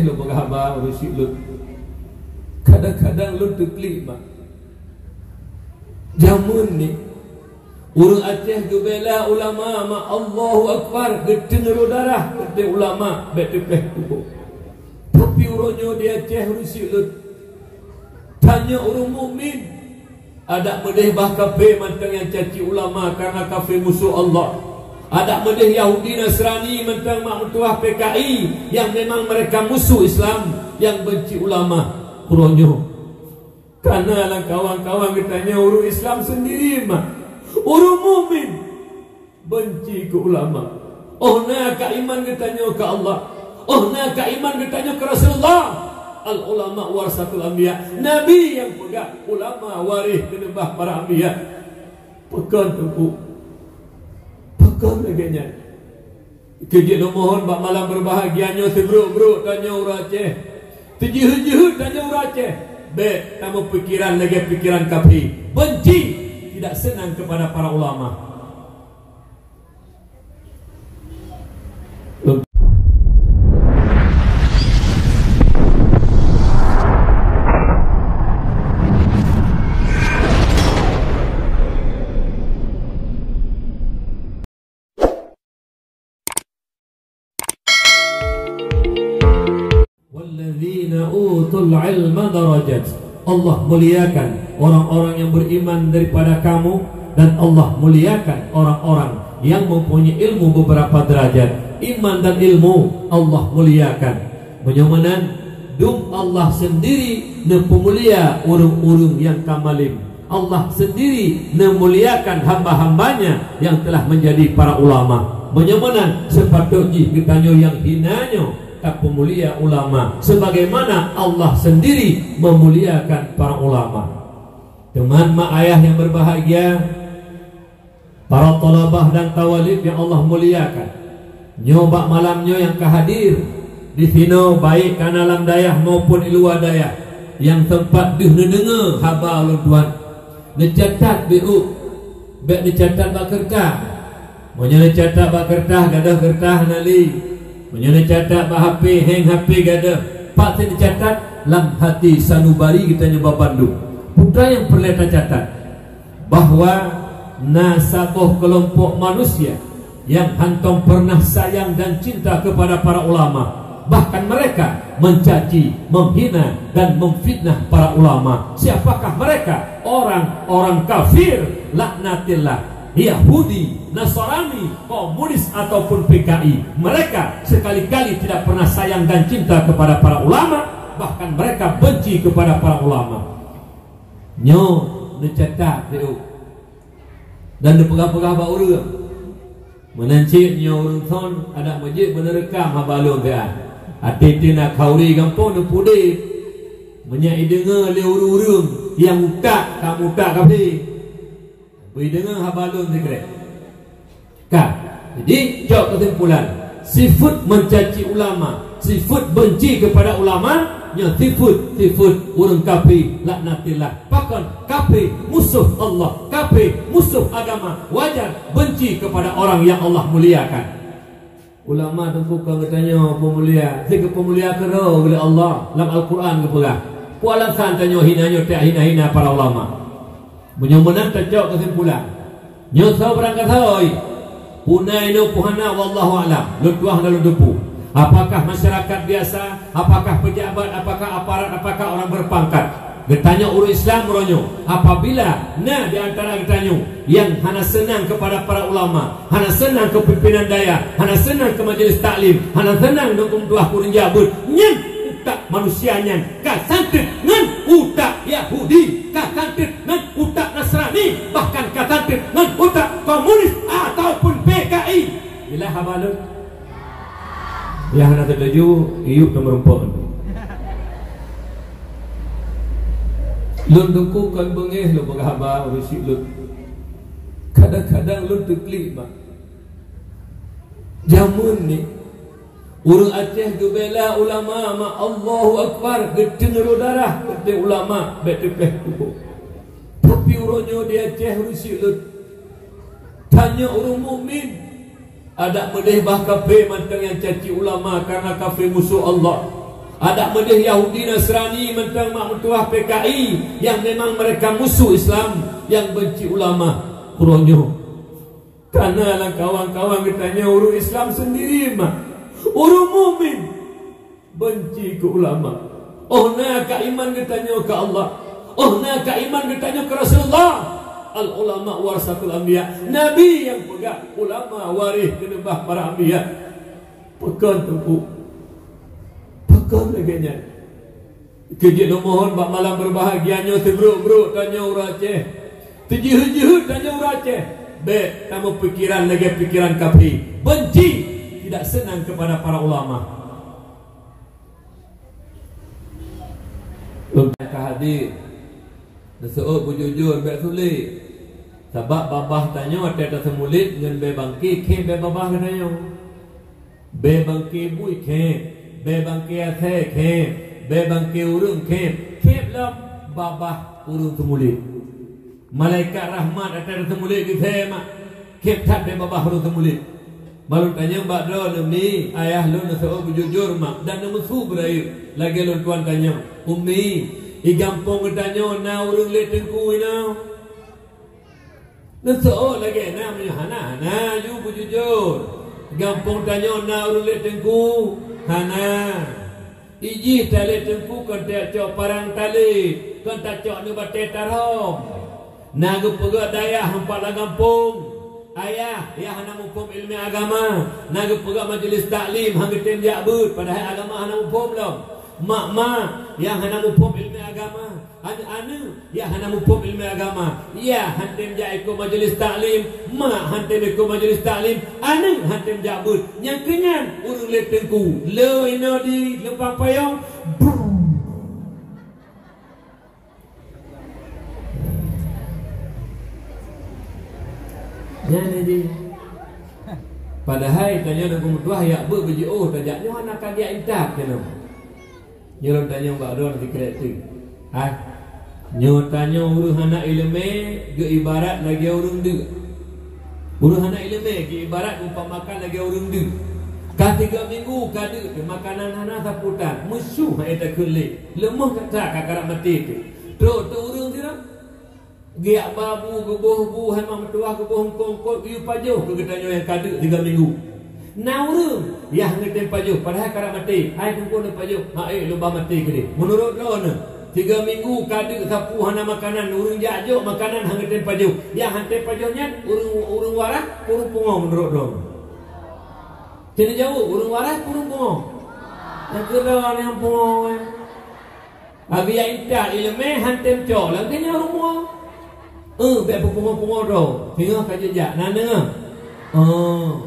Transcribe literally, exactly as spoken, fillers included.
Lôn peugah haba ureuëng syiek lôn. Kadang-kadang lôn teuklik mak. Jameun ni, ureuëng Aceh geubela ulama mak, Allahu Akbar, geuteungeuru darah, geuteuk ulama, bék teupéh tuboh. Tapi uroe nyoe di Aceh ureuëng syiek lôn. Tanyoe ureuëng mukmin. Adak meudeh bah kafé mantong nyang caci ulama karena kafé musuh Allah. Adak meudeh Yahudi Nasrani mantong mak meutuah P K I yang memang mereka musuh Islam, yang benci ulama. Uroe nyoe. Karena lam kawan-kawan geutanyoe ureuëng Islam sendiri mak. Ureuëng mukmin. Benci keu ulama. Oh na ka iman geutanyoe keu Allah. Oh na ka iman geutanyoe keu Rasulullah. Al ulama warasatul anbiya. Nabi nyang peugah ulama waréh keuneubah para anbiya. Pakon teungku? Pakon lagée nyan? Keujeuet lôn mohon bak malam berbahagia nyoe seubrok-brok tanyoe ureuëng Aceh. Teujeuhet-jeuhet tanyoe ureuëng Aceh. Bék tameupikiran lagée pikiran kafé. Benci, tidak senang kepada para ulama. Walladzina utul ilma darajat. Allah muliakan orang-orang yang beriman daripada kamu, dan Allah muliakan orang-orang yang mempunyai ilmu beberapa derajat. Iman dan ilmu Allah muliakan. Meunyoe meunan, dum Allah sendiri neupeumulia ureuëng-ureuëng nyang ka malem. Allah sendiri neumuliakan hamba-hamba-Nya yang telah menjadi para ulama. Meunyoe meunan, seupatôt jih geutanyoe nyang hina nyoe tapeumulia ulama, sebagaimana Allah sendiri meumuliakan para ulama. Teuma mak ayah nyang berbahagia, para thalabah dan thawalib nyang Allah muliakan, nyoe bak malam nyoe nyang ka hadir di sinoe, baik kana lam dayah maupun di luwa dayah, nyang teumpat deuh neudeungoe haba ulôn tuan, neucatat bék, bék neucatat bak keureutah. Meunyoe neucatat bak keureutah, gadôh keureutah hana lé. Meunyoe neucatat bak H P, héng H P gadôh. Pat neucatat? Lam hati sanubari geutanyoe bandum. Peue nyang peureulée tacatat? Bahwa na saboh keulompok manusia nyang hántom peureunah sayang dan cinta keupada para ulama, bahkan mereka mencaci, menghina, dan memfitnah para ulama. Siapakah mereka? Orang-orang kafir, laknatillah, Yahudi, Nasrani, komunis, ataupun P K I. Mereka sekali-kali tidak pernah sayang dan cinta kepada para ulama, bahkan mereka benci kepada para ulama. Nyoe neucatat, dan neupeugah-peugah bak ureuëng. Meunan cit nyoe ureuëng thon adak meujeuet beuneureukam haba lôn teuh. Até teuh na khauri gampông neupudeb. Meunyoe ideungoe lé ureuëng-ureuëng nyang utak ka meuutak kafé, beuideungoe haba lôn sikrek. Ka. Jadi, cok keusimpulan, sifeuet mencaci ulama, sifeuet benci kepada ulama, nyoe sifeuet, sifeuet ureuëng kafé, laknatillah. Pakon? Kafé musuh Allah, kafé musuh agama, wajar benci kepada orang yang Allah muliakan. Ulama teungku kon geutanyoe peumulia, si geupeumulia keudroe lé Allah lam Al-Quran geupeugah. Peue alasan tanyoe hina, nyoe tak hina-hina para ulama? Meunyoe meunan tacok keusimpulan. Nyoe soe beurangkasoe? Peue na inoe peue hana, wallahu a'lam. Lôn tuah hana lôn teupeu. Apakah masyarakat biasa? Apakah pejabat? Apakah aparat? Apakah orang berpangkat? Geutanyoe ureuëng Islam uroe nyoe, apabila na di antara geutanyoe nyang hana seunang kepada para ulama, hana seunang keu pimpinan dayah, hana seunang keu majelis taklim, hana seunang keu meutuah kureueng jak beuet, nyan utak manusia nyan ka santet ngon utak Yahudi, ka santet ngon utak Nasrani, bahkan ka santet ngon utak komunis ataupun P K I. Jeulaih haba lôn? Nyang hana teutuju, iyup teumeurumpok. Lôn teungku kon beungéh lôn peugah haba ureuëng syiek lôn. Kadang-kadang lôn teuklik mak. Jameun ni, ureuëng Aceh geubela ulama mak, Allahu Akbar, geuteungeuru darah, geuteuk ulama, bék teupéh tuboh. Tapi uroe nyoe di Aceh ureuëng syiek lôn. Tanyoe ureuëng mukmin. Adak meudeh bah kafé mantong nyang caci ulama karena kafé musoh Allah. Adak meudeh Yahudi Nasrani mantong mak meutuah P K I yang memang mereka musuh Islam, yang benci ulama. Uroe nyoe, kana lam kawan-kawan geutanyoe ureuëng Islam sendiri mak, ureuëng mukmin benci keu ulama. Oh na ka iman geutanyoe keu Allah. Oh na ka iman geutanyoe keu Rasulullah. Al ulama warasatul anbiya. Nabi nyang peugah ulama waréh keuneubah para anbiya. Pakon teungku? Pakon lagée nyan? Keujeuet lôn mohon bak malam berbahagia nyoe, sibrok-brok tanyoe ureuëng Aceh, sijeuheut-jeuheut tanyoe ureuëng Aceh, bék tameupikiran lagée pikiran kafé, benci, tidak senang kepada para ulama. Lôn ka hadir, neuseuôt beujujur bék sulet, sabab babah tanyoe watée taseumulit ngon bée bangke, khém bée babah geutanyoe. Bée bangke bui khém, bée bangke asée khém, bée bangke ureuëng khém, khém lom babah ureuëng seumulit. Malaikat rahmat watée taseumulit geusemak, khém that bée babah ureuëng seumulit. Ban lôn tanyong bak droeneuh, "Mi, ayah lôn neuseuôt beujujur mak dan neumeusu beurayeuk lagée lôn tuan tanyong, 'Umi, i gampông geutanyoe na ureuëng lé teungku inoe?' Neuseuôt lagée na meunyoe hana, hana ju beujujur. Gampông tanyoe na ureuëng lé teungku? Hana. Ijih talé teungku kon tacok parang talé, kon tacok neu batée tarhom. Na geupeugah dayah hampat lam gampông, ayah, nyang hana muphom iéleumé agama. Na geupeugah majeulis taklim han geutem jak beuet, padahai agama hana muphom lom. Mak-mak, nyang hana muphom iéleumé agama. Aneuk-aneuk nyang hana muphom iéleumé agama, yah han tem jak ikot majeulis taklim, mak han tem ikot majeulis taklim, aneuk han tem jak beuet. Nyang keu nyan ureuëng lé teungku, le inoe di leumpang payong. Brrr. Nyan jadi. Padahai tanyoe na peumeutuah jak beuet beujiôh tajak nyoe hana ka jak intat keunoe. Nyoe lôn tanyong bak droeneuh sikrek teuk. Hai, nyoe tanyoe ureuëng hana iéleumé geuibarat lagée ureuëng deuk. Ureuëng hana iéleumé geuibarat umpamakan lagée ureuëng deuk. Ka tiga minggu ka deuk, makanan hana sapeue tan, meusyuh hai takheun lé, leumoh that-that ka karab maté teuk. Trok teuk ureuëng sidroe. Geujak ba bu, geuboh bu, hai mak meutuwah geuboh eungkôt-eungkôt, geuyue pajoh keu geutanyoe nyang ka deuk tiga minggu. Na ureuëng nyang hana tem pajoh, padahai karab maté, hai teungku neupajoh, ha ék lôn ba maté keudeh. Meunurot droeneuh, tiga minggu ka deuk sapeue hana makanan, ureuëng jak jok makanan hana tem pajoh. Nyang han tem pajoh nyan ureuëng, ureuëng waras, ureuëng pungo meunurot droeneuh. Keuneuk jaweueb, ureuëng waras, ureuëng pungo? Nyang keudroe nyang pungo, eh. Abi jak intat iéleumé han tem cok, lagée nyan rumoh. Eh, bék peupungo-pungo droe. Singoh ka jijak, na neungoh? Oh.